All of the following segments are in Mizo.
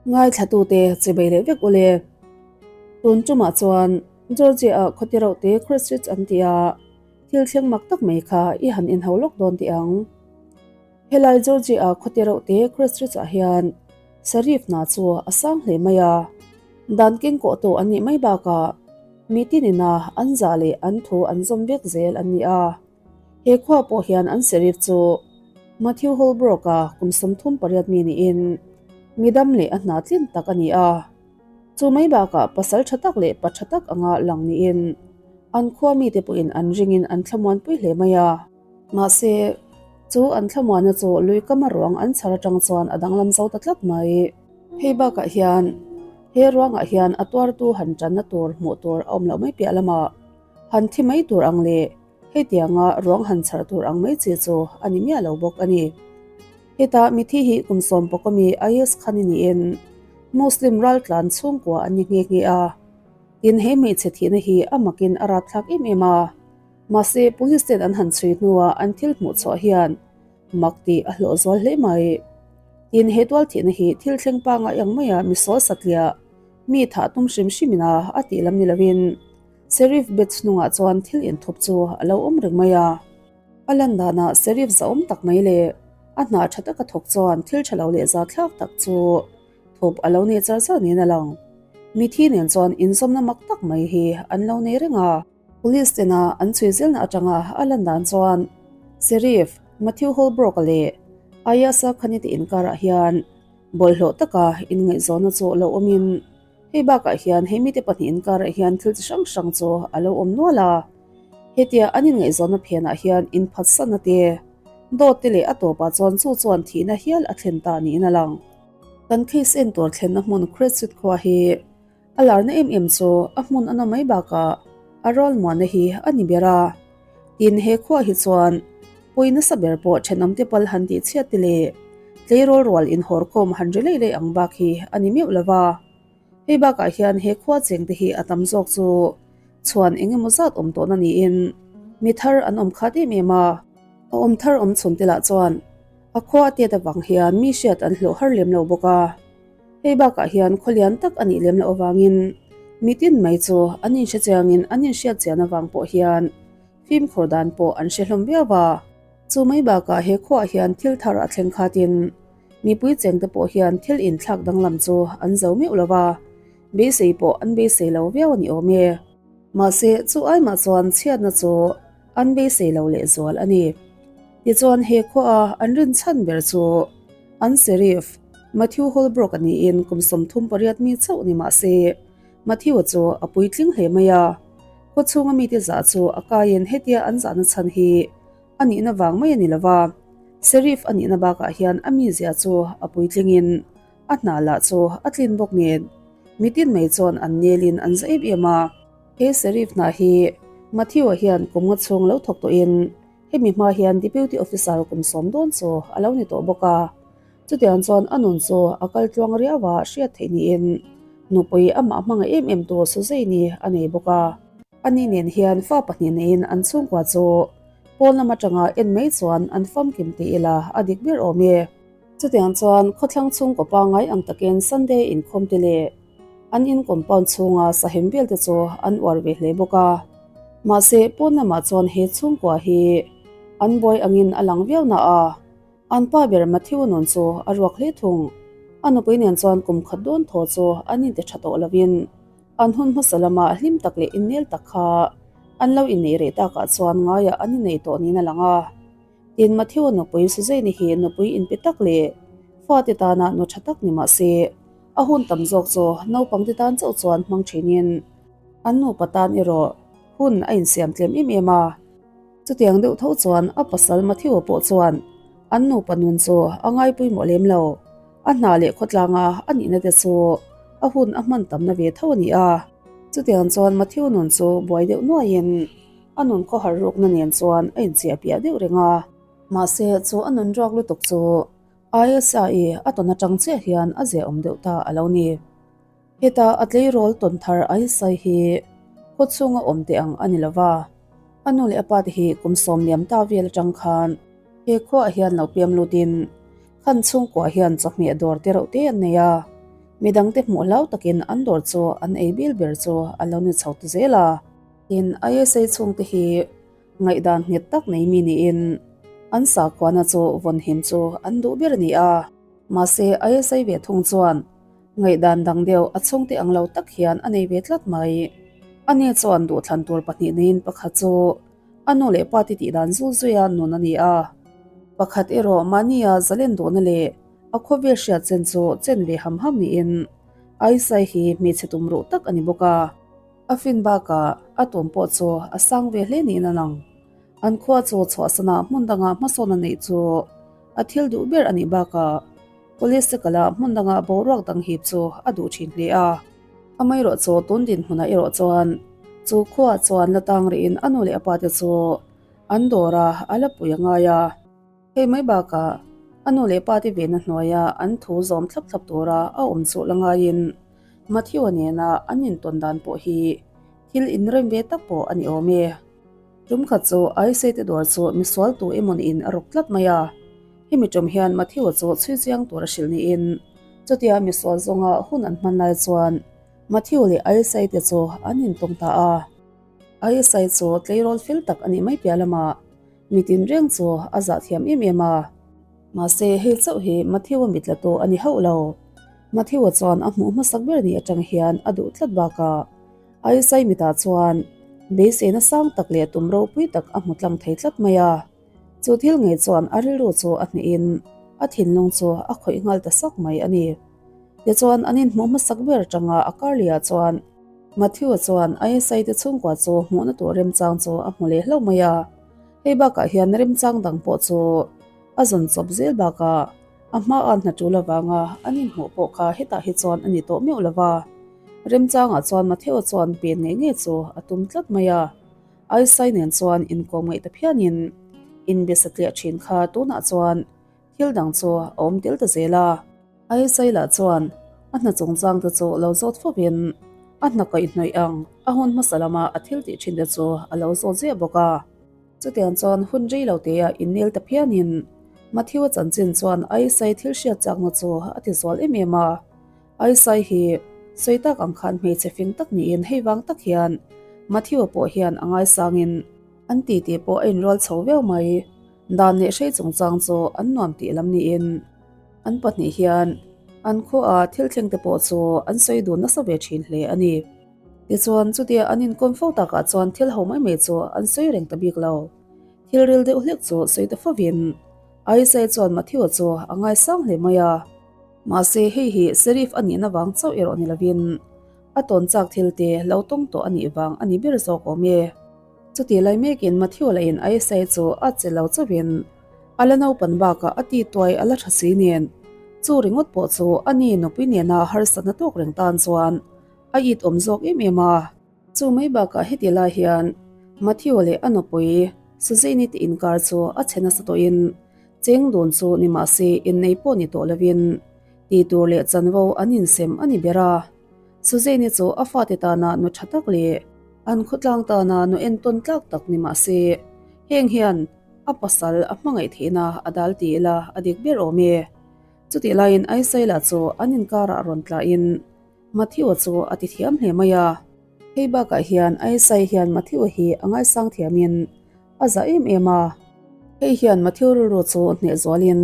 Ngaithlatute chibei leh vek ule. Tun tumah chuan Georgia-ah khawti rauhte Christchurch an ti a, thil thleng mak tak mai kha i han inho lawk dawn tih ang. Helai Georgia khawti rauhte Christchurch-ah hian Sharif hna chu a sang hle mai a, dan keng kawh tawh an nih mai bakah mi tinina an zah leh an thu an zawm vek zel an ni a. He khua pawh hian an Sheriff chu Matthew Holbrook-a kum 38 mi niin midam leh a hna tlin tak a ni a. Chu mai bakah pasal tha tak leh pa tha tak anga lang niin an khua mite pawhin an ringin an thlamuanpui hle mai a. Mahse, chu an thlamuanna chu lui kama ruang an chhar atang chuan a danglam zo ta tlat mai. Hei bakah hian he ruangah hian a tuartu han tanna tur hmuh tur a awm loh mai piah lamah han thi mai tur ang leh hetianga ruang han chhar tur ang mai chi chu a ni miah lo bawk a ni. Hetah mithi hi kum sawm pawk ami IS Khan i niin Muslim raltlan chhungkua an ni nghe nghe a. Tin he hmeichhe thihna hi a makin a rapthlak em em a. Mahse police ten an han chhui hnuah an thil hmuh chhuah hian mak tih a hlawh zual hle mai. Tin he tual thihna hi thil thleng pangai ang maia misual satliah mi thah tum hrim hrimin a a tih lam ni lovin Sheriff Bates hnungah chuan thil inthup chu a lo awm reng mai a. A lan danah Sheriff zahawm tak mai leh a hna tha taka thawk chuan thil tha lo leh zathlak tak chu thup a lo nei char char niin a lang. Mithi nen chuan inzawmna mak tak mai hi an lo nei reng a. Police tena an chhui zelna atanga a lan dan chuan Sheriff Matthew Holbrook-a leh Ayasa Khanite inkarah hian bawlhhlawh taka inngaihzawnna chu lo awmin Hei bakah hian he mite pahnih inkarah hian thil chi hrang hrang chu a lo awm nual a. Hetia an inngaihzawnna phenah hian inphatsanna te, dawt te leh a tawpah chuan chu chuan thihna hial a thlen ta niin a lang. Kan case en tur thlenna hmun Crescit khua hi a larna em em chu a hmun a na mai bakah a rualmuanna hi a ni ber a. Tin he khua hi chuan pawi nasa ber pawh thenawmte pal han tih chhiat te leh tleirawl rual inhawrkhawm han ri lei lei ang bak hi a ni meuh lo va. Hei bakah hian he khua chengte hi a tam zawk chu chhuan eng emaw zat awm tawhna niin mi thar an awm khat em em a. A awm thar awm chhun te lah chuan a khua a tet avang hian mi hriat an hlawh har lem lo bawk a. Hei bakah hian khaw lian tak a nih lem loh avangin mitin mai chu an inhre chiangin an inhriat chian avang pawh hian fimkhur dan pawh an hre hlawm viau a. Chu mai bakah he khuaah hian thil thar a thleng khatin mipui chengte pawh hian thil inthlak danglam chu an zo meuh lo va, beisei pawh an beisei lo viau a ni awm e. Mahse, chu aimah chuan chhiatna chu an beisei lo lehzual a ni. Tichuan he khuaa an rinchhan ber chu an Sheriff Matthew Holbrook a niin kum 38 mi chauh ni mah se, Matthew-a chu a puitling hle mai a. Khaw chhunga mite zah chu a kaiin hetia an zahna chhan hi a nihna vang mai a ni lo va, Sheriff a nihna bakah hian a mizia chu a puitlingin a hna lah chu a tlin bawk nen mitin mai chuan an nelin an za em em a. He Sheriff hna hi Matthew-a hian kum nga chhung lo thawk tawhin Hemi hma hian Deputy Officer kum sawm dawn chu a lo ni tawh bawk a, chutiang chuan a nun chu a kal tluang riau a hriat theih niin nupui amah hmangaih em em tu Suzanne a nei bawk a. Ani nen hian fa pahnih neiin an chhungkua chu pawn lam atanga en mai chuan an famkim ti ila a dik ber awm e. Chutiang chuan khawthlang chhungkaw pangngai ang takin Sunday inkhawm te leh an in compound chhunga sahem vel te chu an uar ve hle bawk a. Mahse, pawn lamah chuan he chhungkua hi an buai angin a lang viau na a, an pa ber Matthew nun chu a ruak hle thung. A nupui nen chuan kum khat dawn thaw chu an inte tha tawh lovin an hun hmasa lama hlim tak leh innel tak kha an lo inneih reh takah chuan ngaiah an innei tawh niin a lang a. Tin, Matthew nupui Suzanne hi nupui inpe tak leh fate tana nu tha tak ni mah se, a hun tam zawk chu naupangte tan chauh chuan hmang thinin an nupa tan erawh hun a insiam tlem em em a. Chutiang deuh tho chuan a pasal Matthew pawh chuan an nupa nun chu a ngaipawimawh lem lo. A hna leh khawtlanga a nihna te chu a hun a hman tamna ve tho a ni a. Chutiang chuan Matthew nun chu buai deuh nuaiin A nun khawhar rukna nen chuan a inchiah piah deuh reng a. Mahse, chu a nun ruak lutuk chu ISI a tawn atang chiah hian a ziahawm deuh ta a lo ni. Heta a tleirawl tawn thar ISI hi khaw chhunga awm teh ang a ni lo va, a nu leh a pa te hi kum sawm liam ta vel atang khan he khuaah hian lo piam lutin khan chhungkuah hian chawhmeh dawr te reuh te an nei a. Midangte hmuh hlau takin an dawr chu an ei bil ber chu a lo ni chho ta zel a. Tin, ISA chhungte hi ngaihdan nghet tak nei mi niin an sakhuana chu vawnhim chu an duh ber a ni a. Mahse, ISA ve thung chuan ngaihdan dang deuh a chhungte ang lo tak hian a nei ve tlat mai. Ani chuan duhthlan tur pahnih neiin pakhat chu A nu leh pa te tih dan zul zuia nun a ni a, pakhat erawh mahnia zalen duhna leh a khawvel hriat chen chu chen ve ham ham niin Aisai hi hmeichhe tum ruh tak a ni bawk a. A fin bakah a tum pawh chu a sang ve hle niin a lang. An khua chu chhuahsana hmun danga hmasawn a neih chu a thil duh ber a nih bakah Police te kala hmun danga boruak dang hip chu a duh thin hle a. Amaherawhchu tun dinhmunah erawh chuan chu khuaah chuan la tang rihin a nu leh a pa te chu an dawr a, a la pui a ngai a. Hei mai bakah a nu leh pa te vehna hnuaia an thu zawm thlap thlap tura a awm chu la ngaiin Matthew-a nena an intawn dan pawh hi thil inrem ve tak pawh a ni awm e. Tum khat chu Aisei te dawr chu misual tu emaw niin a rawk tlat mai a. Hemi tum hian Matthew-a chu chhui chiang tur a hrilh niin chutia misual zawnga hun an hman lai chuan Matthew leh Aisei te chu an intawng ta a. Aisei chu tleirawl fel tak a nih mai piah lamah mi tinreng chu a zah thiam em em a. Mahse hei chauh hi Matthew-a mit la tu a ni hauh lo. Matthew-a chuan a hmuh hmasak ber ni atang hian a duh tlat bakah Aisai mitah chuan beiseina sang tak leh tum ropui tak a hmu tlang thei tlat mai a. Chu thil ngei chuan a rilru chu a hnehin a thinlung chu a khawih nghal ta sak mai a ni. Tichuan an inhmuh hmasak ber atanga a kar lehah chuan Matthew-a chuan Aisai te chhungkua chu hmuhna tur remchang chu a hmu leh hlauh mai a. Hei bakah hian remchang dang pawh chu a zawn chawp zel bakah a hmaa hna tul avanga an inhmuh pawh kha hetah hi chuan a ni tawh meuh lo va. Remchangah chuan Matthew-a chuan pen ngei ngei chu a tum tlat mai a. Aisai nen chuan inkawm ngaih ta phianin inbe satliah thin kha tunah chuan thil dang chu a awm tel ta zel a. Aisai lah chuan a hna chungchang te chu lo zawt fovin a hna kaihhnawih ang a hun hmasa lama a thil tih thin te chu a lo zawt ziah bawk a. Chutiang chuan hun rei lo teah innel ta phianin Matthew-a chanchin chuan Aisai thil hriat chakna chu a ti zual em em a. Aisai hi sawi tak ang khan hmeichhe fing tak niin hei vang tak hian Matthew-a pawh hian a ngaisangin an titi pawh a inrual chho viau mai. Dan leh hrei chungchang chu an nuam tih lam niin an pahnih hian an khuaah thil thleng te pawh chu an sawi dun nasa ve thin hle a ni. Tichuan chutia an inkawm fo takah chuan thil ho mai mai chu an sawi reng ta bik lo. Thil ril deuh hlek chu sawi ta fovin Aisai chuan Matthew-a chu a ngaisang hle mai a. Mahse hei hi Sheriff a nihna vang chauh erawh ni lovin a tawn chak thil te lo tawng tawh a nih vang a ni ber zawk awm e. Chutih lai mekin Matthew lahin Aisai chu a che lo chauhin a la naupan bakah a ti tuai a la tha si nen chu ringawt pawh chu a ni nupui nena harsatna tawk reng tan chuan a it awm zawk em em a. Chu mai bakah heti lai hian Matthew leh a nupui Suzanne te inkar chu a chhe nasa tawhin cheng dun chu ni mahse innei pawh ni tawh lovin tih tur leh chanvo an insem a ni ber a. Suzanne chu a fate tana nu tha tak leh an khawtlang tana nu entawn tlak tak ni mahse heng hian a pasal a hmangaih theihna a dal ti ila a dik ber awm e. Chutih laiin Aisaila chu an inkarah rawn tlahin Matthew-a chu a ti thiam hle mai a. Hei bakah hian Aisai hian Matthew-a hi a ngaisang thiamin a zah em em a. Hei hian Matthew rilru chu hneh zualin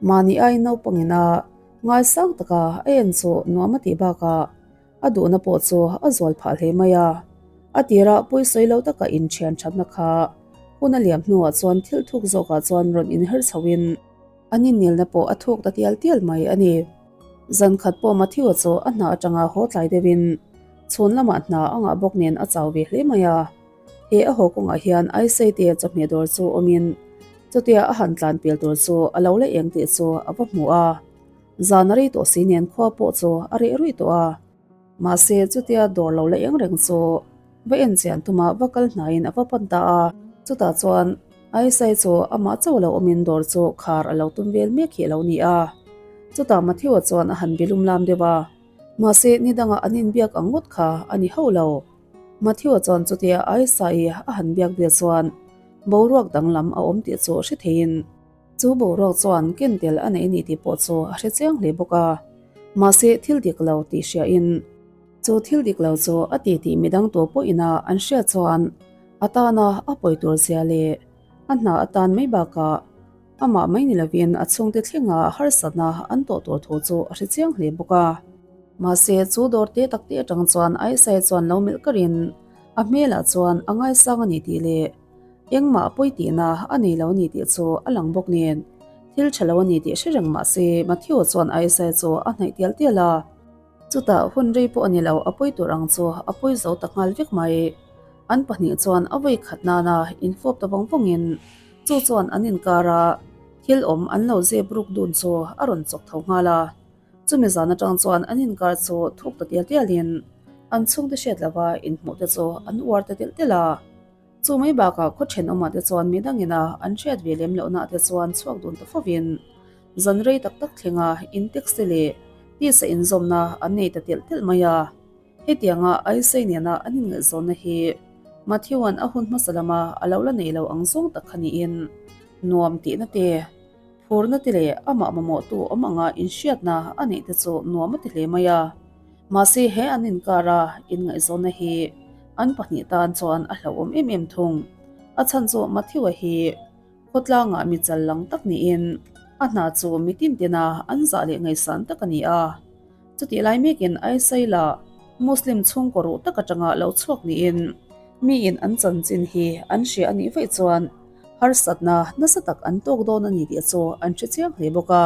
mahni ai naupangin a ngaisang taka a en chu nuam a tih bakah a duhna pawh chu a zual phah hle mai a. A tirah pawisawi lo taka inthian thatna kha hun a liam hnuah chuan thil thuk zawkah chuan rawn inher chhoin An innelna pawh a thuk ta tial tial mai a ni. Zan khat pawh Matthew-a chu a hna atanga haw tlai deuhin chhun lamah hna a ngah bawk nen a chau ve hle mai a. He a haw kawngah hian Aisei-te chawhmeh dawr chu awmin chutia a han tlan pel tur chu a lo la eng tih chu a va hmu a. Zan a rei tawh si nen khua pawh chu a reh ruih tawh a. Mahse chutia dawr lo la eng reng chu va en chian tumah va kal hnaiin a va pan ta a. Chutah chuan Aisai chu amah chauh lo awmin dawr chu khar a lo tum vel mek hi a lo ni a. Chutah Matthew-a chuan a han bilum lam deuh a, mahse ni dangah an inbiak ang ngawt kha a ni hauh lo. Matthew-a chuan chutia Aisai a han biak vel chuan boruak danglam a awm tih chu hre theiin, Chu boruak chuan ken tel a nei a ni tih pawh chu a hre chiang hle bawk a. Mahse thil dik lo tih hria in chu thil dik lo chu a ti tih midang tu pawh ina an hriat chuan a tana a pawi tur zia leh a hna atan mai bakah amah mai ni lovin a chhungte thlenga harsatna an tawh tur thu chu a hre chiang hle bawk a. Mahse chu dawr te tak te atang chuan Aisai chuan lo melh karin a hmelah chuan a ngaisang a ni tih leh Engmah pawi tihna a nei lo a ni tih chu a lang bawk nen. Thil tha lo a ni tih hre reng mah se Matthew chuan Isaiah chu a hnaih tial tial a. Chutah hun rei pawh a ni lo, a pawi tur ang chu a pawi zo ta nghal vek mai. An pahnih chuan a vawi khat nana infawp ta vawng vawngin chu chuan an inkara thil awm an lo zep ruk dun chu a rawn chawk tho nghal a. Chumi zan atang chuan an inkar chu thuk ta tial tialin an chhungte hriat lova inhmuh te chu an uar ta telh telh a. Chu mai bakah khaw thenawmah te chuan mi dangin a an hriat ve lem lohna te chuan chhuak dun ta fovin zan rei tak tak thlenga in text te leh tisa inzawmna an nei ta telh telh mai a. Hetianga Aisai nena an inngaihzawnna hi Matthew-a'n a hun hmasa lama a lo la nei lo ang zawng tak kha niin nuam tihna te, phurna te leh amah mamawhtu awm anga inhriatna a neih te chu nuam a ti hle mai a. Mahse he an inkara inngaihzawnna hi an pahnih tan chuan a hlauhawm em em thung. A chhan chu Matthew-a hi khawtlangah mi chal lang tak niin a hna chu mi tintina an zah leh ngaihsan tak a ni a. Chutih lai mekin Aisaila Muslim chhungkaw ruh tak atanga lo chhuak niin miin an chanchin hi an hria a nih vaih chuan harsatna nasa tak an tawk dawn a ni tih chu an hre chiang hle bawk a.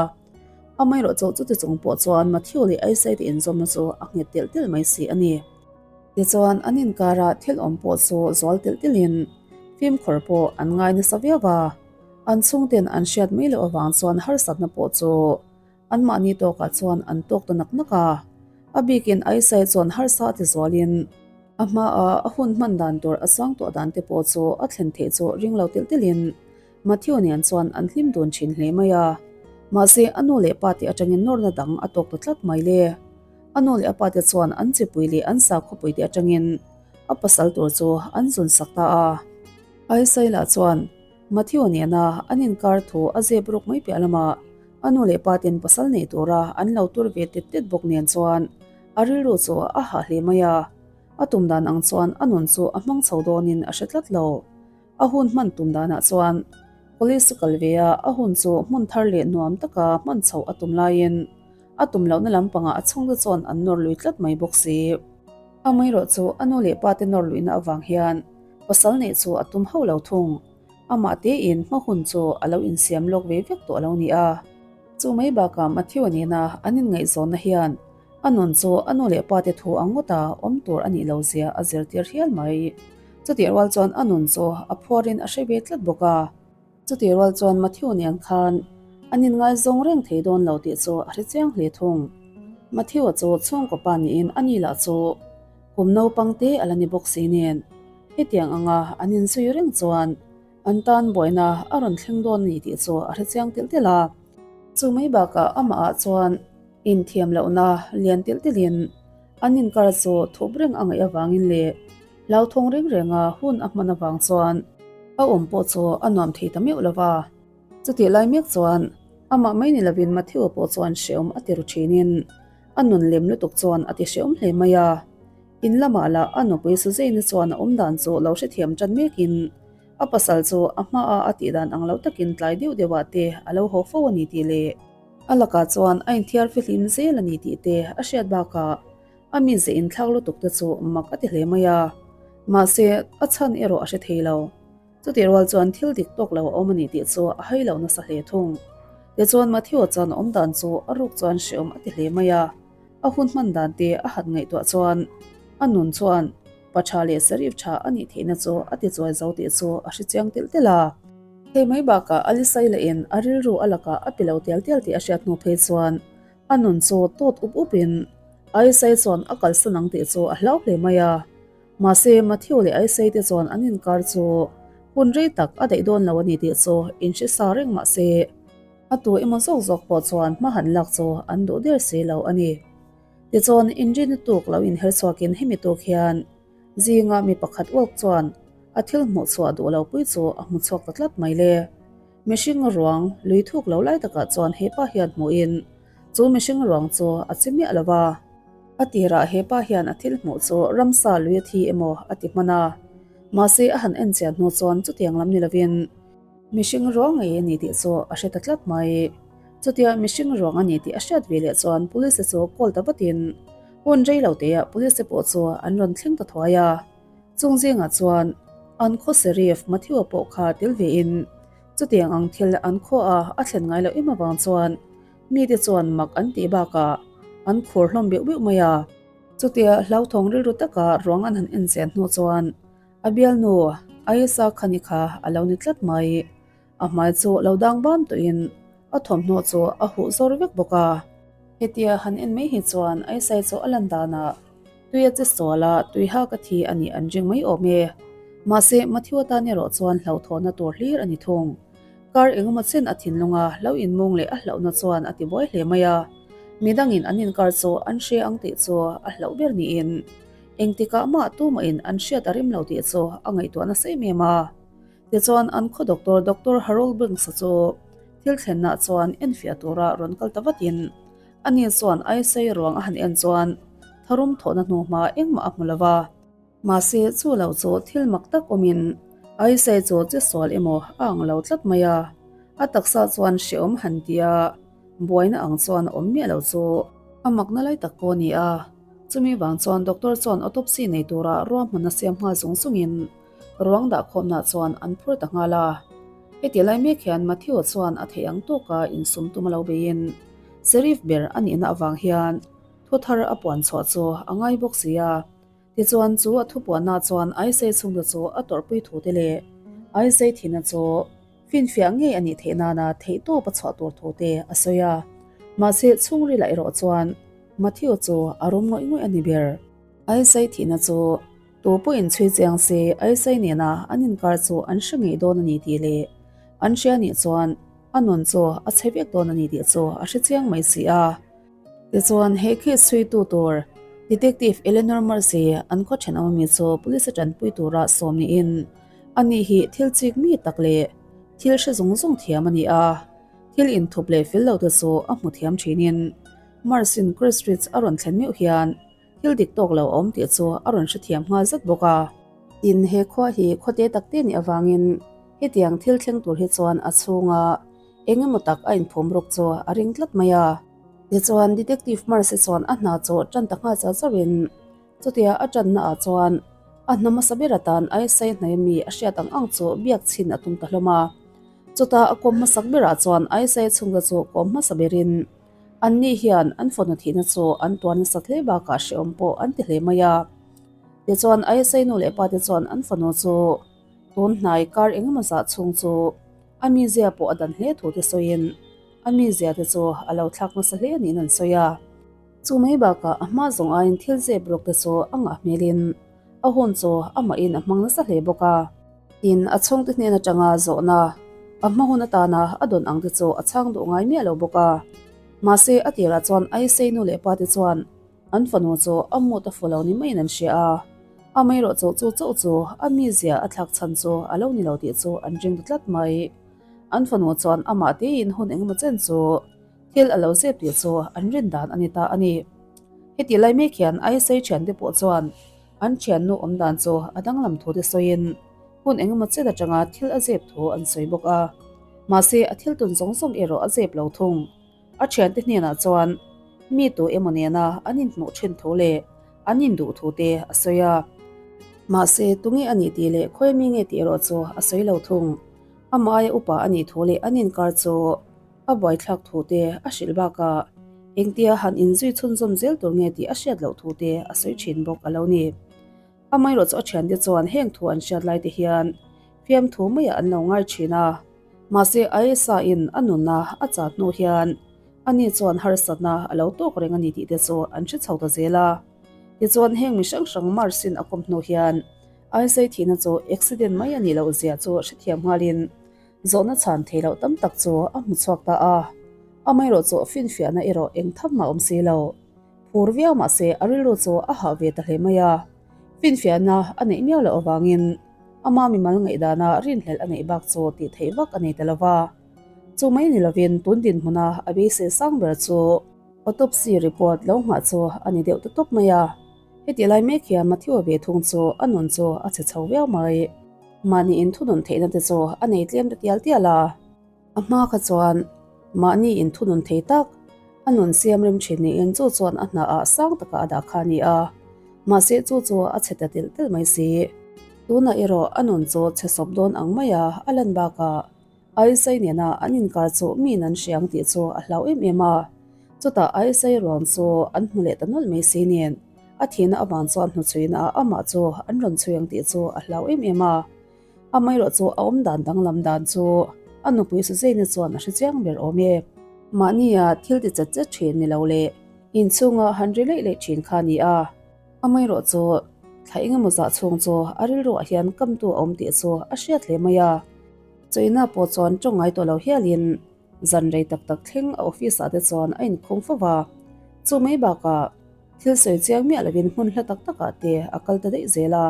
Amaherawhchu chuti chung pawh chuan Matthew leh Isai te inzawmna chu a nghet telh telh mai si a ni. Tichuan an inkara thil awm pawh chu zual telh telhin fimkhur pawh an ngai nasa viau a, an chhungten an hriat mai loh avang chuan harsatna pawh chu anmahni tawkah chuan an tawk ta nak nak a. A bikin Isai chuan harsa a ti zualin a hmaah a hun hman dan tur a sang tawh dan te pawh chu a thlen theih chu ring lo telh telhin Matthew nen chuan an hlim dun thin hle mai a, mahse a nu leh pa te atangin nawrna dang a tawk ta tlat mai le. A nu leh a pa te chuan an chipui leh an sakhawpui te atangin a pasal tur chu an zun sak ta a. Aisaila chuan Matthew nena an inkar thu a zep ruk mai piah lamah a nu leh pa ten pasal nei tura an lo tur ve tet tet bawk nen chuan a rilru chu a hah hle mai a, a tum dan ang chuan a nun chu a hmang chho dawnin a hre tlat lo. A hun hman tum danah chuan Police chu kal ve a, a hun chu hmun thar leh nuam taka hman chhoh a tum laiin a tum lohna lampangah a chhungte chuan an nawr lui tlat mai bawk si. Amaherawh chu a nu leh pa te nawr luihna avang hian pasal neih chu a tum hauh lo thung. Amah tein hma hun chu a lo insiam lawk ve vek tawh lo ni a. Chu mai bakah Matthew-a nena an inngaihzawnna hian A nun chu a nu leh pa te thu ang ngawta awm tur a nih lo zia a zirtir hial mai. Chutih rual chuan a nun chu a phuarin a hre ve tlat bawk a. Chutih rual chuan Matthew nen khan an inngaizawng reng thei dawn lo tih chu a hre chiang hle thung. Matthew-a chu chhungkaw pa niin a ni lah chu kum naupang te a la ni bawk si nen hetiang anga an inzui reng chuan an tan buaina a rawn thleng dawn a ni tih chu a hre chiang telh telh a. Chu mai bakah amahah chuan Inthiam lohna lian telh telhin an inkar chu thup reng a ngaih avangin leh hlauthawng reng renga hun a hman avang chuan a awm pawh chu a nuam thei ta meuh lo va. Chutih lai mek chuan amah mai ni lovin Matthew-a pawh chuan hrehawm a ti ru thinin a nun lem lutuk chuan a ti hrehawm hle mai a. In lamah lah a nupui Suzanne-i chuan a awm dan chu lo hrethiam tan mekin a pasal chu a hmaa a tih dan ang lo takin tlai deuh deuhah te a lo haw fo a ni tih leh A lakah chuan a inthiar fihlim zel a ni tih te a hriat bakah a mize inthlak lutuk te chu mak a ti hle mai a. Mahse, a chhan erawh a hre thei lo. Chutih rual chuan thil dik tawk lo a awm a ni tih chu a hai lo nasa hle thung. Tichuan Matthew-a chuan a awm dan chu a ruk chuan hreawm a ti hle mai a. A hun hman dan te a han ngaihtuah chuan a nun chuan pa tha leh sarif tha a nih theihna chu a ti chuai zo tih chu a hre chiang telh telh a. Hei mai bakah Alisai lahin a rilru a lakah a pe lo tial tial tih a hriat hnu phei chuan a nun chu tawt up upin Alisai chuan a kalsan ang tih chu a hlau hle mai a. Mahse Matthew leh Alisai te chuan an inkar chu hun rei tak a daih dawn lo a ni tih chu inhre sa reng mahse a tu emaw zawk zawk pawh chuan hma han lak chu an duh der si lo a ni. Tichuan inrinna tuk lo inher chhuakin hemi tuk hian zinga mi pakhat uak chuan a thil hmuh chhuah duh lo pui chu a hmu chhuak ta tlat mai le. Mihring ruang lui thuk lo lai takah chuan hepa hian hmuhin Chu mihring ruang chu a chi miah lo va. A tirah he pa hian a thil hmuh chu ramsa lui a thi emaw a ti hman a. Mahse a han en chian hnu chuan chutiang lam ni lovin mihring ruang ngei a ni tih chu a hre ta tlat mai. Chutia mihring ruang a ni tih a hriat ve leh chuan police te chu call ta vatin hun rei lo teah police te pawh chu an rawn thleng ta thuai a. Chung zingah chuan an khaw Sheriff Matthew-a pawh kha tel vein chutiang ang thil an khaw a a thlen ngai loh em avang chuan mite chuan mak an tih bakah an khur hlawm beuh beuh mai a. Chutia hlauthawng rilru taka ruang an han en chian hnu chuan a bialnu Ayesha Khani kha a lo ni tlat mai. A hmai chu lo dang bam tawhin a thawmhnaw chu a huh zawr vek bawk a. Hetia han en mai hi chuan Aisai chu a lan danah tui a che sual a, tui hak a thi a nih an ring mai awm e. Mahse, Matthew atan erawh chuan hlauhthawhna tur hlir a ni thung. Kar engemaw chen a thinlung a, lo inmung leh a hlauhna chuan a ti buai hle mai a. Midangin an inkar chu an hre ang tih chu a hlauh ber niin engtikah mah tumahin an hriat a rim lo tih chu a ngaihtuah nasa em em a. Tichuan, an khaw doctor, Doctor Harold Banks-a chu thil thlennaah chuan enfiah tura rawn kal ta vatin, ani chuan Aisai ruang a han en chuan tharum thawhna hnu hma engmah a hmu lo va. Mahse, chu lo chu thil mak tak awmin Aisai chu che sual emaw a ang lo tlat mai a, a taksa chuan hrehawm han tia buaina ang chuan a awm miah lo chu a makna lai tak pawh a ni a. Chumi vang chuan doctor chuan autopsy nei tura ruahmanna siam nghal zung zungin, Ruang dah khawmnah chuan an phur ta nghal a. Heti lai mek hian Matthew-a chuan a theih ang tawka insum tum a lo beiin Sheriff ber a nihna avang hian thu thar a puan chhuah chu a ngai bawk si a. Tichuan chu a thupuanna chuan Aisei chhungte chu a tawrhpui thu te leh Aisei thihna chu finfiah ngei a nih theih nana theihtawp a chhuah tur thu te a sawi a. Mahse chhungrilah erawh chuan Matthew chu a rum ngawih ngawih a ni ber. Aisei thihna chu Tu pawhin chhui chiang se Aisai nena an inkar chu an hre ngei dawn a ni tih leh an hria nih chuan a nun chu a chhe vek dawn a ni tih chu a hre chiang mai si a. Tichuan he case chhuitu tur Detective Eleanor Mercy an khaw thenawm ami chu police a tanpui tura sawm niin ani hi thil chik mi tak leh thil hre zung zung thiam a ni a, thil inthup leh fel lo te chu a hmu thiam thinin Mercy-in Christchurch a rawn thlen meuh hian Thil dik tawk lo awm tih chu a rawn hrethiam nghal zat bawk a. Tin, he khua hi khawte takte nih avangin hetiang thil thleng tur hi chuan a chhunga eng emaw tak a inphum ruk chu a ring tlat mai a. Tichuan, Detective Marcy chuan a hna chu tan ta nghal char charin chutia a tanna ah chuan a hna hmasa ber atan Aisai hnai mi a hriat ang ang chu biak chhin a tum ta hlawm a. Chuta a kawm hmasak berah chuan Aisai chhungte chu kawm hmasa berin Anni hian an fawhna thihna chu an tuar nasat hle bakah hrehawm pawh an ti hle mai a. Tichuan ISI nu leh pate chuan an fanu chu tun hnai kar engemaw zah chhung chu a mizia pawh a dan hle thu te sawiin a mizia te chu a lo thlak nasa hle niin an sawi a. Chu mai bakah a hma zawng aiin thil zep rawk te chu a ngah hmelin a hun chu amahin a hmang nasa hle bawk a. Tin, a chhungte hnen atanga zawhna a hma hun atana a dawn ang te chu a chhang duh ngai miah lo bawk a. Mahse, a tirah chuan Aisei nu leh pa te chuan an fanu chu a mut a fu lo ni maiin an hria a. Amaherawhchu chu chauh chu a mizia a thlak chhan chu a lo ni lo tih chu an ring ta tlat mai. An fanu chuan amah teiin hun engemaw chen chu thil a lo zep tih chu an rin dan a ni ta a ni. Heti lai mek hian Aisei thiante pawh chuan An thiannu awm dan chu a danglam thu te sawiin hun engemaw chet atanga thil a zep thu an sawi bawk a. Mahse, a thil tun zawng zawng erawh a zep lo thung. A thiante hnenah chuan mi tu emaw nena an inhmuh thin thu leh an induh thu te a sawi a. Mahse, tunge a nih tih leh khawi mi nge tih erawh chu a sawi lo thung. Amah aia upa a nih thu leh an inkar chu a buaithlak thu te a hrilh bakah engtia han inzui chhunzawm zel tur nge tih a hriat loh thu te a sawi thin bawk a lo ni. Amaherawh chu a thiante chuan heng thu an hriat lai te hian fiamthu maiah an lo ngai thin a, mahse Ayesha in a nunna a chat hnu hian ani chuan harsatna a lo tawk reng a ni tih te chu an hre chho ta zel a. Tichuan heng mi hrang hrang Mars in a kawm hnu hian Ayesha thihna chu accident mai a nih loh zia chu hrethiam nghalin Zawhna chhan thei loh tam tak chu a hmu chhuak ta a, amaherawh chu finfiahna erawh eng tham mah awm si lo. Phur viau mah se a rilru chu a hah ve ta hle mai a, finfiahna a neih miau loh avangin ama mimal ngaihdana rinhlelh a neih bak chu tih theih vak a nei ta lo va. Chu mai ni lovin tun dinhmuna a beisei sang ber chu. Autopsy report lo nghah chu a ni deuh ta tawp mai a. Heti lai mek hian Matthew-a ve thung chu a nun chu a chhe chho viau mai. Mahni inthunun theihna te chu a nei tlem ta tial tial a. A hma kha chuan mahni inthunun thei tak, a nun siam rem thin niin chu chuan a hna ah sang taka a dah kha a ni a. Mahse chu chu a chhe ta telh telh mai si. Tunah erawh a nun chu chhe sawp dawn ang maia a lan bakah Aisai nena an inkar chu miin an hria ang tih chu a hlau em em a. Chutah Aisai ruang chu an hmu leh ta nawlh mai si nen a thihna avang chuan hnuchhuina ah amah chu an rawn chhui ang tih chu a hlau em em a. Amaherawhchu a awm dan danglam dan chu a nupui Suzanne chuan a hre chiang ber awm e. Mahnia thil ti chet chet thin ni lo leh inchhunga han ri leih leih thin kha a ni a. Amaherawhchu thla engemaw zah chhung chu a rilruah hian kamtu a awm tih chu a hriat hle mai a. Chawina pawh chuan tawng ngai tawh lo hialin zan rei tak tak thleng a office ah te chuan a inkhung fo va. Chu mai bakah thil sawi chiang miah lovin hmun hla tak takah te a kal ta daih zel a.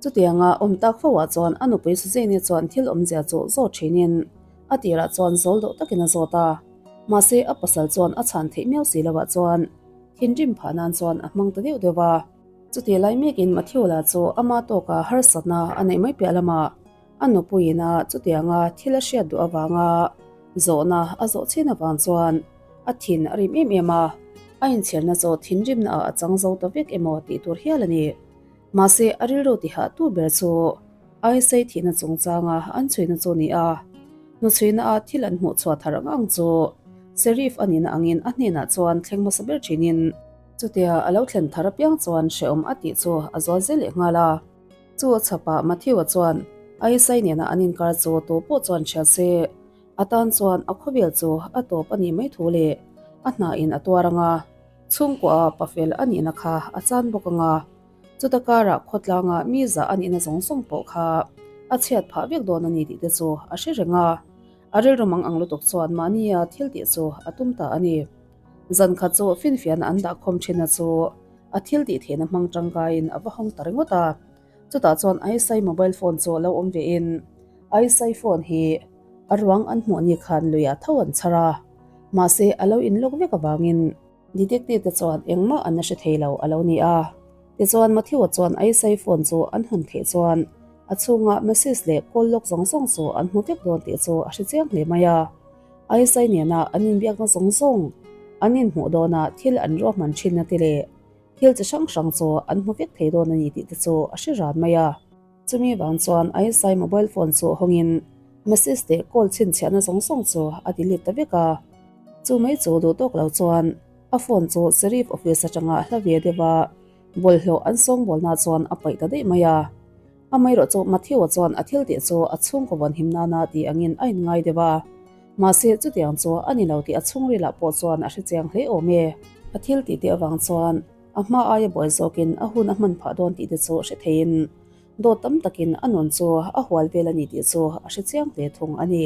Chutianga awm tak fo ah chuan a nupui Suzanne chuan thil awmzia chu zawt thinin a tirah chuan zawl deuh takin a zawt a. Mahse a pasal chuan a chhan theih miau si loh ah chuan thinrim phah nan chuan a hmang ta deuh deuh a. Chutih lai mekin Matthew-la chu ama tawka harsatna a neih mai piah lamah a nupuiin a chutianga thil a hriat duh avanga zawhna a zawh chin avang chuan a thin a rim em em a, a inchhirna chu thinrimna ah a chang zo ta vek emaw tih tur hial a ni. Mahse, a rilru tihah tu ber chu Aisei thihna chungchanga an chhuina chu a ni a. Hnuchhuina a thil an hmuh chhuah thar ang ang chu Sheriff a nihna angin a hnenah chuan thleng hmasa ber thinin, chutia a lo thlen thar apiang chuan hrehawm a tih chu a zual zel leh nghal a. Chu a chhapah Matthew-a chuan Aisei nena an inkar chu tu pawh chuan hria se, a tan chuan a khawvel chu a tawp a nih mai thu leh a hnain a tuar ang a. Chhungkua pafel a nihna kha a chan bawk ang a, chuta karah khawtlanga mi zah a nihna zawng zawng pawh kha a chhiat phah vek dawn a ni tih te chu a hre reng a. A rilru mang ang lutuk chuan mahnia thil tih chu a tum ta a ni. Zan khat chu finfiahna an dah khawm thinna chu a thil tih theihna hmang tangkaiin a va hawng ta ringawt a. Chutah chuan Aisai mobile phone chu lo awm vein Aisai phone hi a ruang an hmuh ni khan luiah tho an chhar a. Mahse, a lo inlawk vek avangin detective te chuan engmah an la hre thei lo a lo ni a. Tichuan, Matthew-a chuan Aisai phone chu an hawn theih chuan a chhunga message leh call log zawng zawng chu an hmu vek dawn tih chu a hre chiang hle mai a. Aisai nena an inbiakna zawng zawng, an inhmuh dawna thil an ruahman thinna te leh thil chi hrang hrang chu an hmu vek thei dawn a ni tih te chu a hre ran mai a. Chumi vang chuan Aisai mobile phone chu hawngin message leh call chhinchhiahna zawng zawng chu a delete ta vek a. Chu mai chu duh tawk lo chuan a phone chu Sheriff office atanga hla ve deuh a, bawlhhlawh an sawngbawlna chuan a paih ta daih mai a. Amaherawh chu Matthew-a chuan a thil tih chu a chhungkaw vawn him nana tih angin a inngai deuh a. Mahse chutiang chu a ni lo tih a chhungrilah pawh chuan a hrechiang hle awm e. A thil tih teh avang chuan A hma aia buai zawkin a hun a hman phah dawn tih te chu hre theiin dawt tam takin a nun chu a hual vel a ni tih chu a hre chiang hle thung a ni.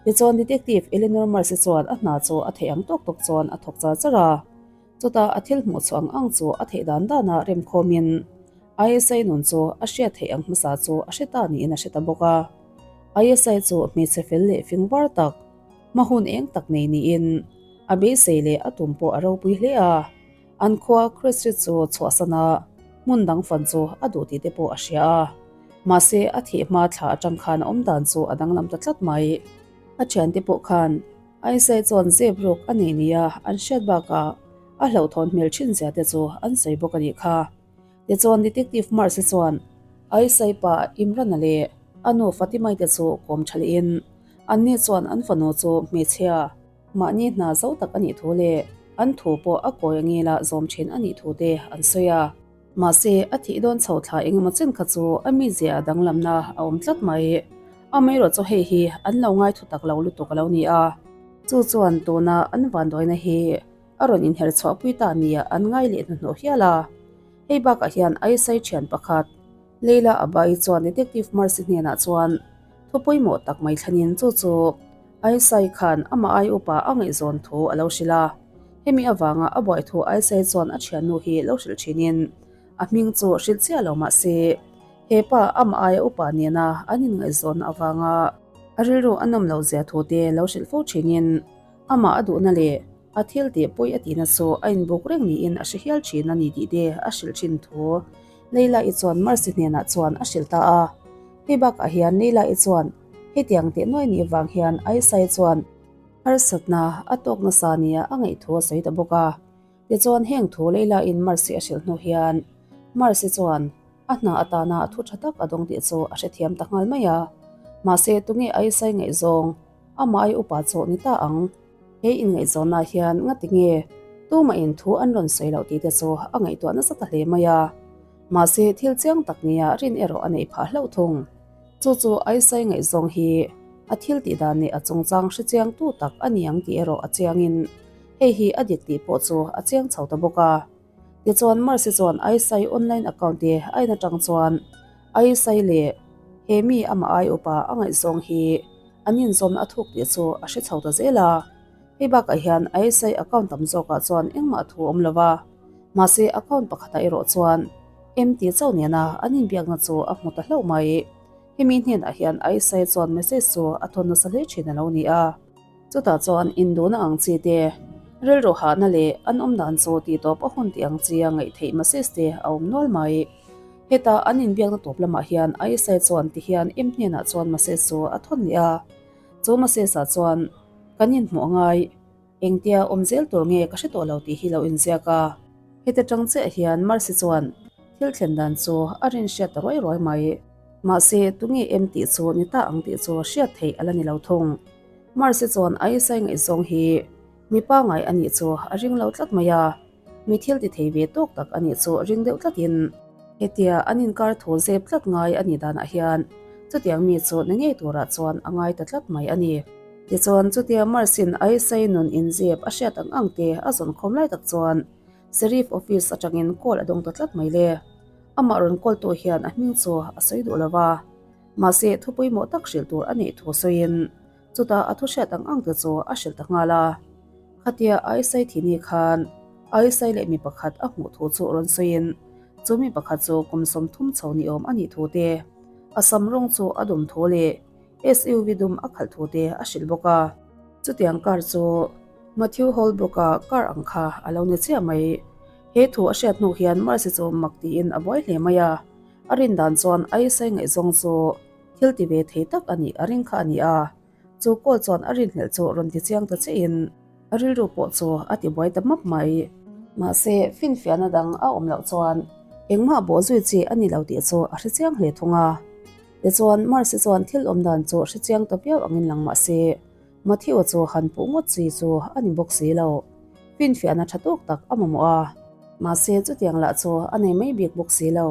Tichuan Detective Eleanor Marcy chuan a hna chu a theih ang tawk tawk chuan a thawk char char a. Chutah a thil hmuh chhuah ang ang chu a theih dan dana remkhawmin ISI nun chu a hriat theih ang hmasa chu a hre ta niin a hre ta bawk a. ISI chu hmeichhe fel leh fing var tak, hma hun eng tak nei niin a beisei leh a tum pawh a ropui hle a. An khua Christy chu chhuahsan a, hmun dang fan chu a duh tih te pawh a hria a. Mahse, a thih hma thla atang khan a awm dan chu a danglam ta tlat mai. A thiante pawh khan Aisai chuan zep ruk a nei nia an hriat bakah a hlauhthawn hmel thin zia te chu an sawi bawk a nih kha. Tichuan Detective Marcy chuan Aisai pa Imran-a leh a nu Fatimai te chu kawm tha lehin anni chuan an fanu chu hmeichhia, Mahni hna zo tak a nih thu leh an thu pawh a kawi a ngila zawm thin a nih thu te an sawi a. Mahse, a thih dawn chho thla engemaw chen kha chu a mizia danglamna a awm tlat mai. Amaherawh chu hei hi an lo ngai thu tak lo lutuk a lo ni a. Chu chuan tuna an vanduaina hi a rawn inher chhuahpui ta nia an ngai leh hnuhnawh hial a. Hei bakah hian Aisai thian pakhat, Leila Abai chuan Detective Marcy hnenah chuan thu pawimawh tak mai thlanin chu chu Aisai khan amah ai upa a ngaihzawn thu a lo hrilh a. Hemi avanga a buai thu Aisai chuan a thiannu hi lo hrilh thinin a hming chu hrilh chiah lo mah se he pa amah aia upa nena an inngaihzawnna avanga a rilru a nawm loh zia thu te lo hrilh fo thinin amah a duhna leh. A thil tih pawi a tihna chu a inbuk reng niin a hre hial thin a ni tih te a hrilh thin thu Leila-i chuan Mercy hnenah chuan a hrilh ta a. Hei bakah hian Leila-i chuan hetiang teh nuai nih vang hian Aisai chuan harsatna a tawk nasa nia a ngaih thu a sawi ta bawk a. Tichuan heng thu Leila-in Mercy a hrilh hnu hian Mercy chuan a hna atana thu tha tak a dawng tih chu a hrethiam ta nghal mai a. Mahse tunge Aisai ngaihzawng amah ai upa chu ni ta ang? He inngaihzawnah hian ngati nge tumahin thu an rawn sawi loh tih te chu a ngaihtuah nasa ta hle mai a. Mahse thil chiang tak nia rin erawh a neih phah hlauh thung. Chu chu Aisai ngaihzawng hi a thil tih dan leh a chungchang hre chiang tu tak a ni ang tih erawh a chiangin hei hi a dik tih pawh chu a chiang chho ta bawk a. Tichuan Mercy chuan Aisai online account te a en atang chuan Aisai leh he mi amah ai upa a ngaihzawng hi an inzawmna a thuk tih chu a hre chho ta zel a. Hei bakah hian ISI account tam zawkah chuan engmah thu a awm lo va, mahse account pakhatah erawh chuan MT chauh nena an inbiakna chu a hmu ta hlauh mai. Hemi hnenah hian ISI chuan message chu a thawn nasa hle thin a lo ni a. Chutah chuan induhna ang chi te, rilru hahna leh an awm dan chu tihtawp a hun tih ang chi a ngaih theih message te a awm nual mai. Heta an inbiakna tawp lamah hian ISI chuan ti hian M hnenah chuan message chu a thawn leh a. Chu message ah chuan kan inhmuh angai, engtia awm zel tur nge ka hre tawh lo tih hi lo inziak a. Heta tang chiah hian Mercy chuan thil thlen dan chu a rin hriat ta ruai ruai mai. Mahse tunge M tih chu ni ta ang tih chu hriat theih a la ni lo thung. Mercy chuan ISI ngaihzawng hi mi pangai a nih chu a ring lo tlat mai a. Mi thil ti thei ve tawk tak a nih chu ring deuh tlatin hetia an inkar thu zep tlat ngai a nih danah hian chutiang mi chu ni ngei turah chuan a ngai ta tlat mai a ni. Tichuan chutia Marsin Aisai nun inzep a hriat ang ang te a zawn khawm lai tak chuan Sheriff office atangin call a dawng ta tlat mai le. Amah rawn call tu hian a hming chu a sawi duh lo va, mahse thu pawimawh tak hrilh tur a neih thu sawiin Chutah a thu hriat ang ang te chu a hrilh ta nghal a. Khatia Aisai thini khan Aisai leh mi pakhat a hmuh thu chu rawn sawiin chu mi pakhat chu kum 30 chho ni awm a nih thu te, a sam rawng chu a dum thu leh SUV dum a khalh thu te a hrilh bawk a. Chutiang car chu Matthew Holbrook-a car ang kha a lo ni chiah mai. He thu a hriat hnu hian Mercy chu mak tiin a buai hle mai a. A rin dan chuan Aisai ngaihzawng chu Thil ti ve thei tak a nih a ring kha a ni a, chu call chuan a rinhlelh chu rawn ti chiang ta chiahin a rilru pawh chu a ti buai ta map mai. Mahse, finfiahna dang a awm loh chuan engmah bawh zui chi a ni lo tih chu a hre chiang hle thung a. Tichuan, Mercy chuan thil awm dan chu hre chiang ta viau angin lang mah se, Matthew-a chu han puh ngawt chi chu a ni bawk si lo. Finfiahna tha tawk tak a mamawh a. Mahse, chutiang lah chu a nei mai bik bawk si lo.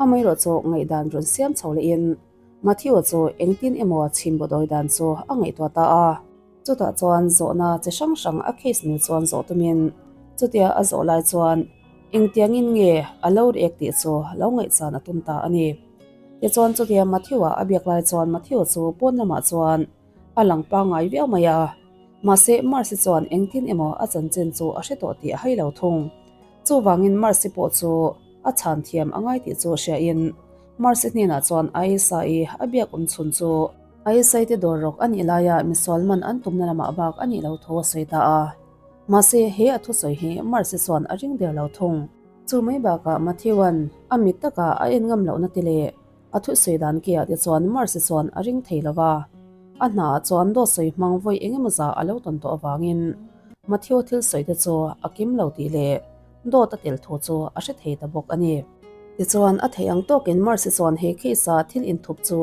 Amaherawh chu ngaihdan rawn siam chho lehin Matthew-a chu engtin emaw chhimbaw dawi dan chu a ngaihtuah ta a. Chutah chuan zawhna chi hrang hrang a case mil chuan zawh tumin chutia a zawh lai chuan engtiangin nge a lo react tih chu lo ngaihchan a tum ta a ni. Tichuan chutia Matthew-a a biak lai chuan Matthew-a chu pawn lamah chuan a lang pangngai viau mai a. Mahse Mercy chuan engtin emaw a chanchin chu a hre tawh tih a hai lo thung. Chuvangin Mercy pawh chu a chhan thiam a ngai tih chu hriain Mercy hnenah chuan Aisa-i a biak awm chhun chu Aisa-i te dawr rawk a nih laia misual man an tumna lamah bak a nih lo thu a sawi ta a. Mahse he a thusawi hi Mercy chuan a ring der lo thung. Chu mai bakah Matthew-a'n a mit taka a en ngam lohna te leh A thusawi dan kiah te chuan Mercy chuan a ring thei lo va, a hnaah chuan dawt sawi hmang vawi eng emaw zah a lo tawn tawh avangin Matthew thil sawi te chu a kim lo tih leh dawt a tel thu chu a hre thei ta bawk a ni. Tichuan a theih ang tawkin Mercy chuan he case-a thil inthup chu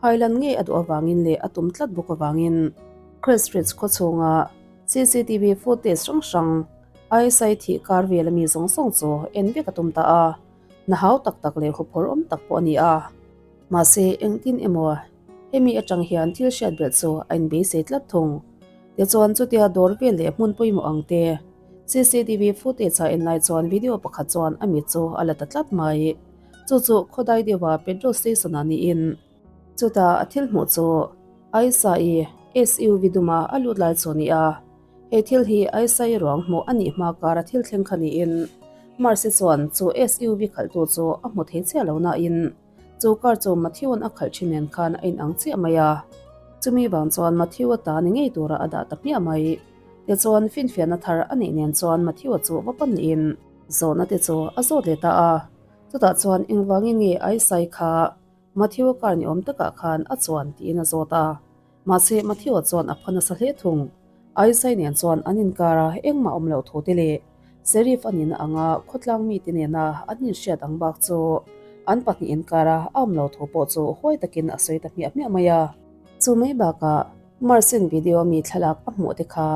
hailan ngei a duh avangin leh a tum tlat bawk avangin Christchurch khaw chhunga cctv footage hrang hrang ISI thih kar vel ami zawng zawng chu en vek a tum ta a. Hna hau tak tak leh huphawr awm tak pawh a ni a. Mahse, engtin emaw hemi atang hian thil hriat belh chu a inbeisei tlat thung. Tichuan, chutia dawr vel leh hmun pawimawh ang te cctv footage a en lai chuan video pakhat chuan a mit chu a la ta tlat mai. Chu chu khawdai deuha petrol station ah niin chutah a thil hmuh chu Aisa-i SUV duma a lut lai chu a ni a. He thil hi Aisai ruang hmuh a nih hma kara thil thleng kha niin Mercy chuan chu SUV khalhtu chu a hmu thei chiah lo nain chu car chu Matthew-a'n a khalh thin nen khan a inang chiah mai a. Chumi vang chuan Matthew-a ta ni ngei tura a dah ta hmiah mai. Tichuan, finfiahna thar a neih nen chuan Matthew-a chu va pan lehin zawhna te chu a zawt leh ta a. Chutah chuan engvangin nge Aisai kha Matthew-a car ni awm takah khan a chuan tiin a zawt a. Mahse, Matthew-a chuan a pha nasa hle thung. Aisai nen chuan an inkar a, engmah awm loh thu te leh Sheriff a nihna anga khawtlang mite nena an inhriat ang bak chu an pahnih inkar a a awm lo thu pawh chu huai takin a sawi ta hmiah hmiah mai a. Chu mai bakah Marcin video mi thlalak a hmuh te kha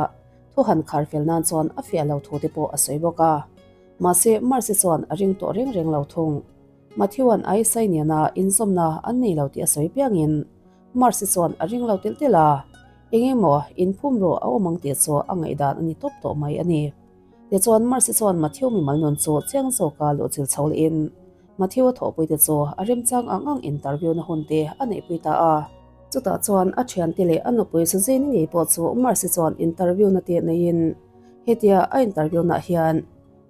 thu han khar fel nan chuan a fiah lo thu te pawh a sawi bawk a. Mahse, Marcy chuan a ring tawh reng reng lo thung. Matthew-a'n Aisai nena inzawmna an nei lo tih a sawi piangin Marcy chuan a ring lo telh telh a, eng emaw inphum rawh a awm ang tih chu a ngaihdan a ni tawp tawh mai a ni. Tichuan Marcy chuan Matthew mimal nun chu chiang zawka luhchil chho lehin Matthew-a thawhpuite chu a remchang ang ang interview na hun te a neihpui ta a. Chutah chuan a thiante leh a nupui Suzanne ngei pawh chu Marcy chuan interview na te neiin hetia a interview nah hian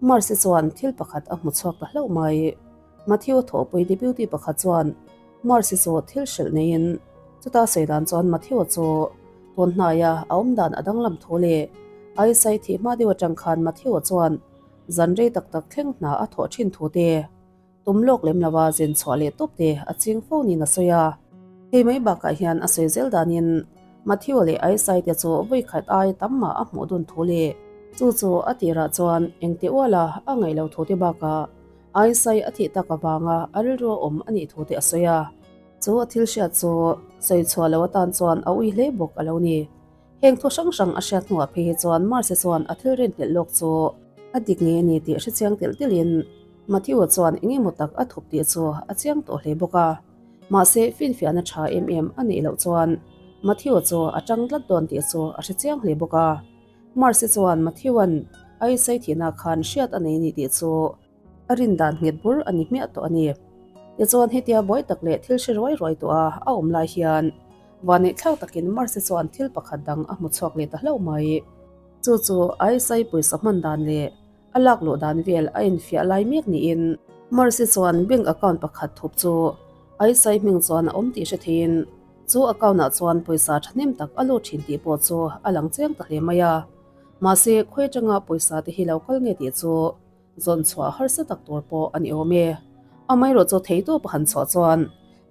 Marcy chuan thil pakhat a hmu chhuak ta hlauh mai. Matthew-a thawhpui deputy pakhat chuan Marcy chu thil hrilh neiin chuta sawi dan chuan Matthew-a chu tun hnaia a awm dan a danglam thu leh Aisai thih hma deuh atang khan Matthew-a chuan zan rei tak tak thleng hna a thawh thin thu te, tum lawk lem lova zin chhuah leh tawp te a ching fo niin a sawi a. Hei mai bakah hian a sawi zel danin Matthew leh Aisai te chu vawi khat ai tam mah a hmuh dun thu leh chu chu a tirah chuan engti uala a ngaih lo thu te bakah Aisai a thih tak avanga a rilru a awm a nih thu te a sawi a. Chu a thil hriat chu sawi chhuah lo atan chuan a ui hle bawk a lo ni. Heng thu hrang hrang a hriat hnuah phei hi chuan Marcy chuan a thil rinhlelh lawk chu a dik ngei a ni tih hre chiang telh telhin Matthew-a chuan eng emaw tak a thup tih chu a chiang tawh hle bawk a. Mahse, finfiahna tha em em a neih loh chuan Matthew-a chu a tang tlat dawn tih chu a hre chiang hle bawk a. Marcy chuan Matthew-a'n a isai thihna khan hriat a nei a ni tih chu A rin dan nghet bur a ni hmiah tawh a ni. Tichuan hetia buai tak leh thil hre ruai ruai tawh a a awm lai hian vanneih thlak takin Marcy chuan thil pakhat dang a hmu chhuak leh ta hlauh mai. Chu chu Aisai pawisa hman dan leh a lak luh dan vel a infiah lai mek niin Marcy chuan bank account pakhat thup chu Aisai hming chuan a awm tih hre theiin chu account ah chuan pawisa thahnem tak a lut thin tih pawh chu a lang chiang ta hle mai a. Mahse khawi atanga pawisa te hi lo kal nge tih chu Zawn chhuah harsa tak tur pawh a ni awm e. Amaherawh chu theitawp a han chhuah chuan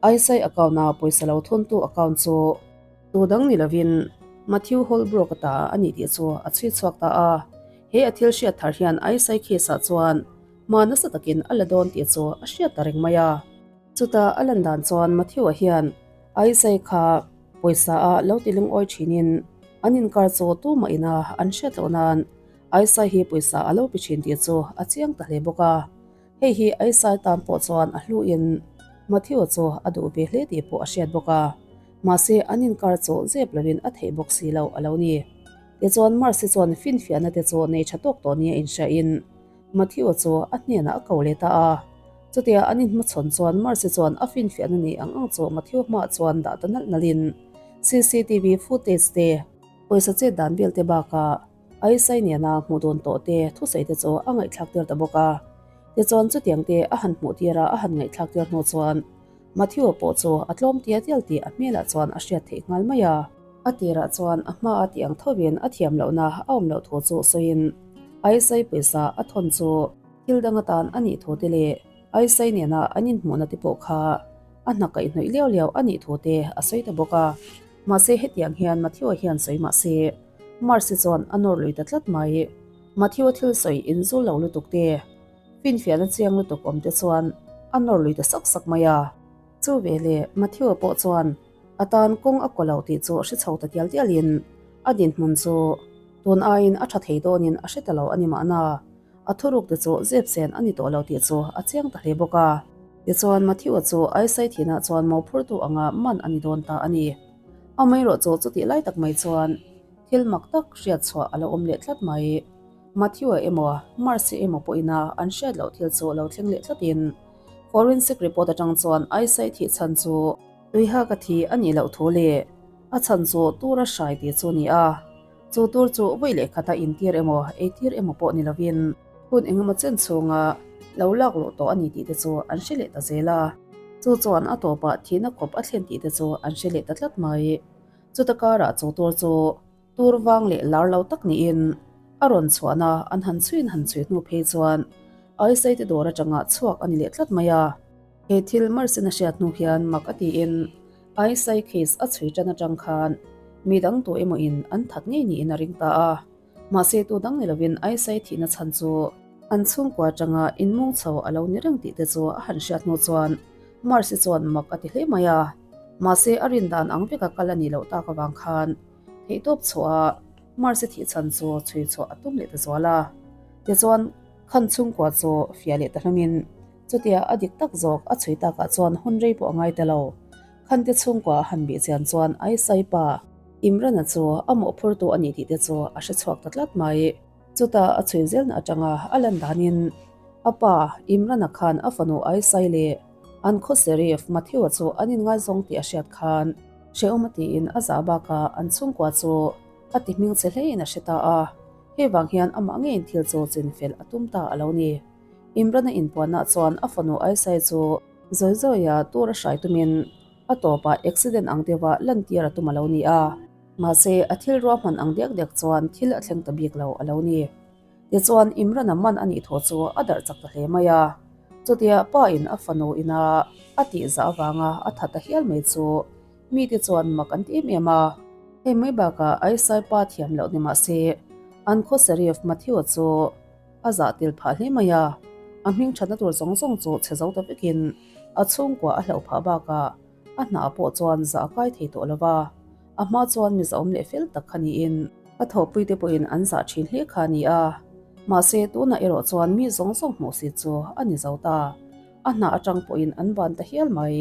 Aisai account-a pawisa lo thuntu account chu tu dang ni lovin Matthew Holbrook-a ta a ni tih chu a chhui chhuak ta a. He a thil hriat thar hian Aisai case-ah chuan hma nasa takin a la dawn tih chu a hriat ta reng mai a. Chutah a lan dan chuan Matthew-a hian Aisai kha pawisa a lo ti lungawi thinin an inkar chu tumah ina an hriat loh nan Aisai hi pawisa a lo pe thin tih chu a chiang ta hle bawk a, hei hi Aisai tan pawh chuan a hluin Matthew chu a duh ve hle tih pawh a hriat bawk a, mahse an inkar chu zep lovin a theih bawk si lo a lo ni. Tichuan Marcy chuan finfiahna te chu nei tha tawk tawh nia inhriain Matthew chu a hnenah a ko leh ta a, chutia an inhmachhawn chuan Marcy chuan a finfiahna nei ang ang chu Matthew hmaah chuan dah ta nalh nalhin cctv footage te, pawisa chet dan vel te bakah Aisai nena hmuh dawn tawh te thusawi te chu a ngaihthlak tir ta bawk a. Tichuan chutiang te a han hmuh tir a, a han ngaihthlak tir hnu chuan Matthew-a pawh chu a tlawm tial tial tih a hmelah chuan a hriat theih nghal mai a. A tirah chuan a hma a tih ang thovin a thiam lohna a awm loh thu chu sawiin Aisai pawisa a thawn chu thil dang atan a nih thu te leh Aisai nena an inhmuhna te pawh kha a hna kaihhnawih liau liau a nih thu te a sawi ta bawk a. Mahse hetiang hian Matthew-a hian sawi mahse Marcy chuan a nawr lui ta tlat mai. Matthew-a thil sawi inzul lo lutuk te, finfiahna chiang lutuk awm te chuan a nawr lui ta sak sak mai a. Chu veleh Matthew-a pawh chuan a tan kawng a kaw lo tih chu hre chho ta tial tialin a dinhmun chu tun aiin a tha thei dawnin a hre ta lo a ni mahna a thuruk te chu zep sen a ni tawh lo tih chu a chiang ta hle bawk a. Tichuan Matthew-a chu Aisai thinah chuan mawhphurtu anga man a ni dawn ta a ni. Amaherawhchu chutih lai tak mai chuan thil mak tak hriat chhuah a lo awm leh tlat mai. Matthew-a emaw Marcy emaw pawhina an hriat loh thil chu lo thleng leh tlatin forensic report atang chuan Aisai thih chhan chu tuihak a thi a nih loh thu leh a chhan chu tura hrai tih chu a ni a. Chu tur chu vawi leh khata intir emaw eitir emaw pawh ni lovin hun engemaw chen chhunga lo lak luh tawh a ni tih te chu an hre leh ta zel a. Chu chuan a tawpah thihna khawp a thlen tih te chu an hre leh ta tlat mai. Chuta karah chu tur chu Tur vang leh lar lo tak niin a rawn chhuahna an han chhuiin han chhui hnu phei chuan Aisai te dawr atanga chhuak a ni leh tlat mai a. He thil Marcin a hriat hnu hian mak a tiin Aisai case a chhui tan atang khan mi dang tu emaw in an that ngei niin a ring ta a. Mahse tu dang ni lovin Aisai thihna chhan chu an chhungkua atanga inmung chho a lo ni reng tih te chu a han hriat hnu chuan Marcy chuan mak a ti hle mai a. Mahse a rin dan ang veka kal a nih loh tak avang khan theihtawp chhuah Marcy thih chhan chu chhui chhuah a tum leh ta zual a. Tichuan khan chhungkua chu fiah leh ta hlawmin chutia a dik tak zawk a chhui takah chuan hun rei pawh a ngai ta lo. Khante chhungkua a han bih chian chuan Aisai pa Imrana chu a mawhphurtu a nih tih te chu a hre chhuak ta tlat mai. Chutah a chhui zelna atanga a lan danin a pa Imrana khan a fanu Aisai leh an khaw Sherif Matthew-a chu an inngaizawng tih a hriat khan hrehawm a tiin a zah bakah an chhungkua chu a ti hming che hlein a hre ta a, hei vang hian amah ngeiin thil chu chinfel a tum ta a lo ni. Imrana inpuanah chuan a fanu Aisai chu Zawi zawia tur a hrai tumin a tawpah accident ang deuha lantir a tum a lo ni a, mahse a thil ruahman ang diak diak chuan thil a thleng ta bik lo a lo ni. Tichuan Imran-a man a nih thu chu a darh chak ta hle mai a, chutia pa in a fanu ina a tih zah avanga a tha ta hial mai chu mite chuan mak an ti em em a. Hei mai bakah Aisai pa thiam loh ni mahse an khaw Sherif Matthew-a chu A zah tel phah hle mai a, a hming thatna tur zawng zawng chu chhe zo ta vekin a chhungkua a hlauh phah bakah a hnah pawh chuan zah a kai thei tawh lo va, a hma chuan mi zahawm leh fel tak kha niin a thawhpuite pawhin an zah thin hle kha a ni a, mahse tunah erawh chuan mi zawng zawng hmuh si chu a ni zo ta, a hnah atang pawhin an ban ta hial mai.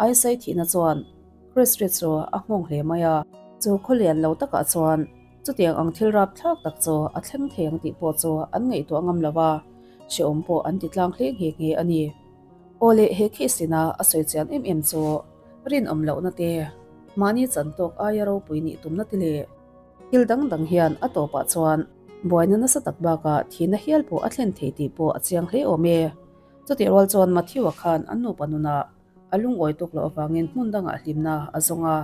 Aisai thihna chuan Christy chu a nghawng hle mai a, chu khawlian lo takah chuan Chutiang ang thil rap thlak tak chu a thleng thei ang tih pawh chu an ngaihtuah ngam lo a, hrehawm pawh an ti tlang hle nghe nghe a ni. Aw leh he case ina a sawi chian em em chu rinawm lohna te, mahni chan tawk aia ropui nih tumna te leh thil dang dang hian a tawpah chuan buaina nasa tak bakah thihna hial pawh a thlen thei tih pawh a chiang hle awm e. Chutih rual chuan Matthew-a khan an nupa nunah A lungawi tuk loh avangin hmun dangah hlimna a zawng a.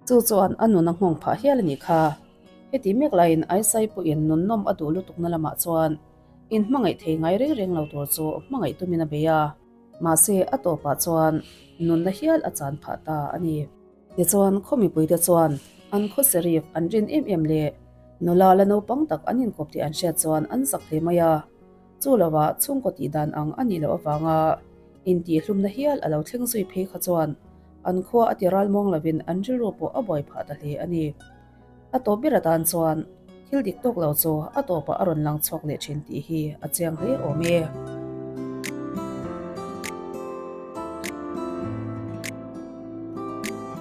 Chu chuan a nun a nghawng phah hial a nih kha. Heti mek laiin Aisai pawhin nunnawm a duh lutukna lamah chuan inhmangaih thei ngai reng reng lo tur chu hmangaih tumin a bei a. Mahse, a tawpah chuan nunna hial a chan phah ta a ni. Tichuan, khaw mipuite chuan an khaw Sherif an rin em em leh nula la naupang tak an inkawp tih an hriat chuan an zak hle mai a. Chu lovah chhungkaw tih dan ang a nih loh avanga intihhlumna hial a lo thleng zui phei kha chuan an khua a ti ralmuang lovin an rilru pawh a buai phah ta hle a ni. A tawp ber atan chuan thil dik tawk lo chu a tawpah a rawn lang chhuak leh thin tih hi a chiang hle awm e.